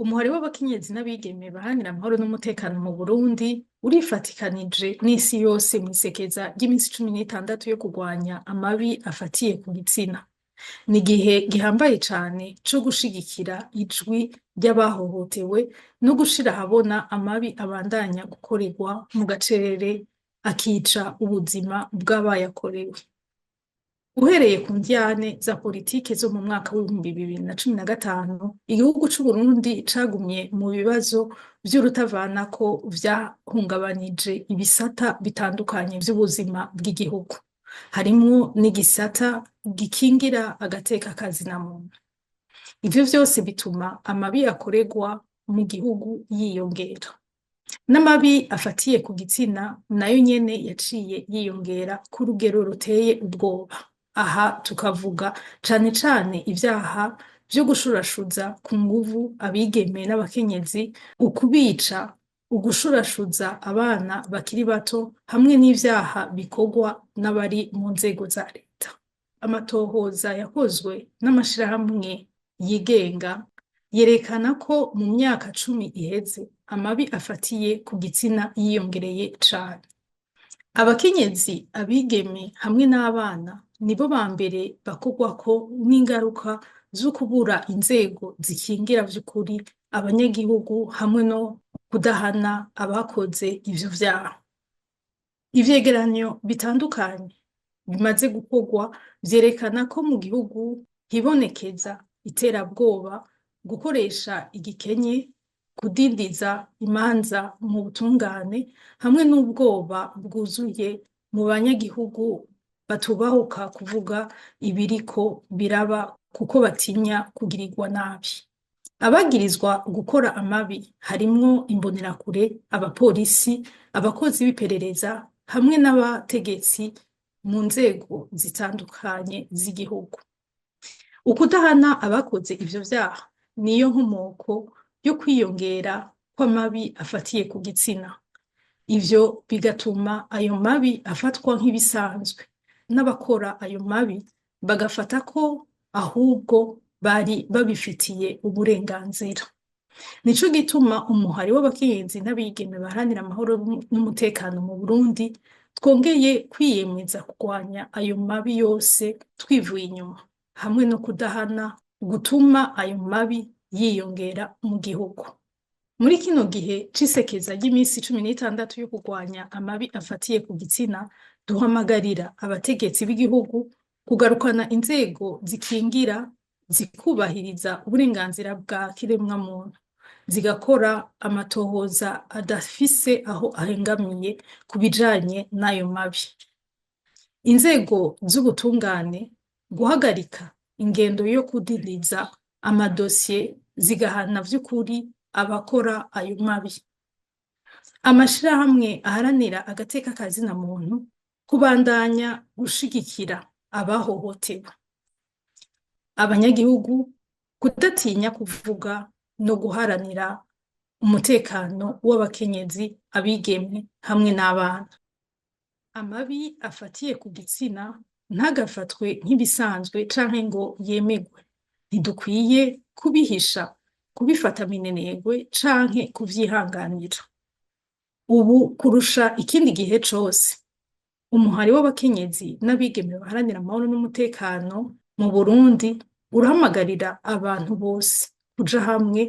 Umuhari w'abakenyezi n'abigeme baharanira amahoro n'umutekano mu Burundi urifatikanije n'isi yose mw'isekeza ry'iminsi 16 yo kurwanya amabi afatiye ku gitsina. Ni igihe gihambaye cane co gushigikira ijwi ry'abahohotewe no gushira ahabona amabi abandanya gukorerwa mu gacerere akica ubuzima bw'abayakorewe. Uhereye ku ndyane za politike zo mu mwaka w'2015, igihugu c'Uburundi cagumye mu bibazo vy'urutavanako vyahungabanije ibisata bitandukanye vy'ubuzima bw'igihugu, harimwo n'igisata gikingira agateka ka zina muntu. Ivyo vyose bituma amabi akorerwa mu gihugu yiyongera. N'amabi afatiye ku gitsina nayo nyene yaciye yiyongera ku rugero ruteye ubwoba. Aha tukavuga cane cane ivyaha vyo gushurashuza ku nguvu abigeme n'abakenyezi, ukubica, ugushurashuza abana bakiri bato hamwe n'ivyaha bikorwa n'abari mu nzego za leta. Amatohoza yakozwe n'amashirahamwe yigenga yerekana ko mu myaka 10 iheze amabi afatiye ku gitsina yiyongereye cane. Abakenyezi, abigeme hamwe n'abana nibo bambere bakorwako n'ingaruka zo kubura inzego zikingira vy'ukuri abanyagihugu hamwe no kudahana abakoze ivyo vyaha. Ivyegeranyo bitandukanye bimaze gukorwa vyerekana ko mu gihugu hibonekeza iterabwoba, gukoresha igikenye, kudindiza imanza mu butungane hamwe n'ubwoba bwuzuye mu banyagihugu batubahuka kuvuga ibiriko biraba kuko batinya kugirirwa nabi. Abagirizwa gukora amabi harimwo imbonerakure, abapolisi, abakozi b'iperereza hamwe n'abategetsi mu nzego zitandukanye z'igihugu. Ukudahana abakoze ivyo vyaha niyo nkomoko yo kwiyongera kw'amabi afatiye ku gitsina. Ivyo bigatuma ayo mabi afatwa nk'ibisanzwe n'abakora ayo mabi bagafata ko ahubwo bari babifitiye uburenganzira. Nico gituma umuhari w'abakenyezi n'abigeme baharanira amahoro n'umutekano mu Burundi twongeye kwiyemeza kurwanya ayo mabi yose twivuye inyuma, hamwe no kudahana gutuma ayo mabi yiyongera mu gihugu. Muri kino gihe c'isekeza ry'iminsi 16 yo kurwanya amabi afatiye ku gitsina, duhamagarira abategetsi b'igihugu kugarukana inzego zikingira, zikubahiriza uburenganzira bwa kiremwamuntu, zigakora amatohoza adafise aho ahengamiye ku bijanye n'ayo mabi. Inzego z'ubutungane guhagarika ingendo yo kudindiza amadosiye zigahana vy'ukuri abakora ayo mabi. Amashirahamwe aharanira agateka ka zina muntu kubandanya gushigikira abahohotewe. Abanyagihugu kudatinya kuvuga no guharanira umutekano w'abakenyezi, abigeme hamwe n'abana. Amabi afatiye ku gitsina ntagafatwe nk'ibisanzwe canke ngo yemegwe. Ntidukwiye kubihisha, kubifata minenegwe canke kuvyihanganira. Ubu kurusha ikindi gihe cose, umuhari w'abakenyezi n'abigeme baharanira amahoro n'umutekano mu Burundi urahamagarira abantu bose kuja hamwe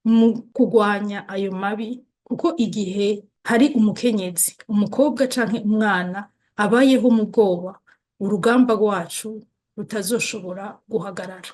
mu kurwanya ayo mabi, kuko igihe hari umukenyezi, umukobwa canke umwana abayeho mu bwoba, urugamba rwacu rutazoshobora guhagarara.